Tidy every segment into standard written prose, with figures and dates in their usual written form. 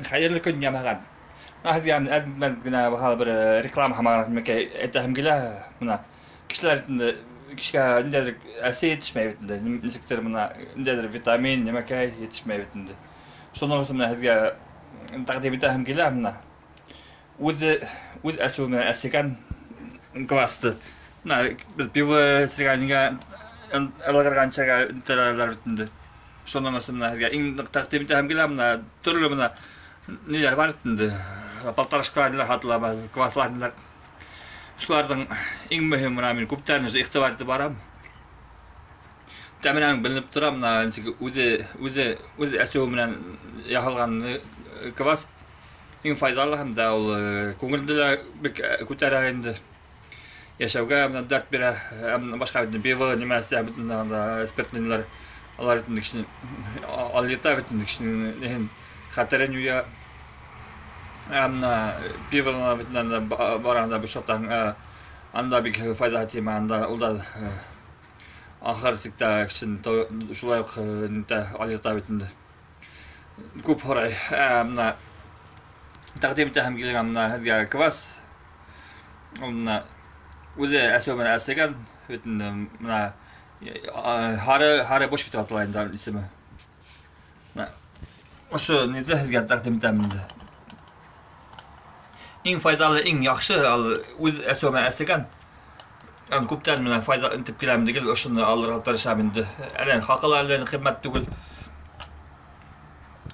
Хәйерле көн, йәмәғәт. Мына һеҙгә әҙ генә баһалы бер реклама һымағыраҡ нимәкәй әйтәһем килә. Мына кешеләр инде кешегә ниндәйҙер әсе етешмәй бит инде. Нисектер мына ниндәйҙер витамин, нимәкәй етешмәй бит инде. Шуның өсөн мына һеҙгә тәҡдим итәһем килә мына. Үҙе үҙ әсеүе менән әсегән квасты. Мына беҙ пиво эсергә нигә ылығырғансага ителәләр бит инде. Шуның өсөн мына һеҙгә иң ныҡ тәҡдим итәһем килә мына төрлө мына ниләр бар бит инде. Полторашкалар ниләр һатыла, кваслар ниләр. Шуларҙың иң мөһиме мына мин күптән уже иғтибар итеп барам. Тәменән беленеп тора мына нисек үҙе үҙе үҙ әсеүе менән яһалған квас иң файҙалы һәм дә ул күңелде лә бик күтәрә инде. Йәшәүгә менә дәрт бирә. Һәм башҡа бит пиво нимә эсә бит инде анда спиртныйлар. Алар бит инде кешене алйыта бит инде кешенең ниһен хәтерен юя. Ә мына пивоны бит инде барғанда бушатаң, анда бик файҙаһы теймәй, анда ул да ахыр сиктә кешене шулай уҡ нитә алйыта бит инде. Күп һорай. Ә мына тәҡдим итәһем килгән мына һеҙгә квас. Ул мына үҙе әсеү менән әсегән бит инде мына һары һары бочка тип атала инде исеме. Мына ошо ниҙе һеҙгә тәҡдим итәм инде. Иң файҙалы, иң яҡшы ал үҙ әсеү менән әсегән. Ан күптән менән файҙа итеп киләм инде, гел ошоно алырға тырышам инде. Әле хаҡы ла әллә ни ҡиммәт түгел.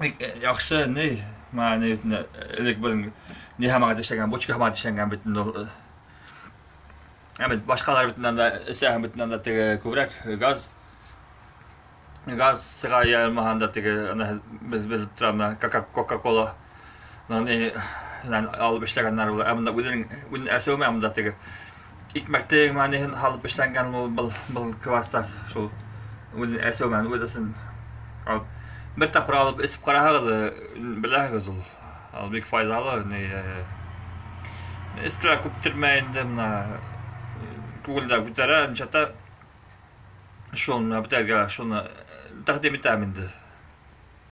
Бик яҡшы ни, мына ни бит инде элек бер ни һамаға тешләгән, бочка һамаға тешләнгән бит инде ул. Ә бит башҡалар бит инде анда эсәһең бит инде анда теге күберәк газ газ сыға йә булмаһа теге ана беҙ белеп торам мына Кока-Кола ни алып эшләгәндәр була. Ә бында үҙенең үҙенең әсеүе менән бында теге икмәктең маниһын һалып эшләнгән был был был кваста шул үҙенең әсеүе менән үҙ өсөн алып бер тапҡыр алып эсеп ҡараһағыҙ, беләһегеҙ ул. Ул бик файҙалы, ни эстерә күптермәй инде мына күңел дә күтәрә, нисәтә. Шул мына бөтәгә шуны тәҡдим итәм инде.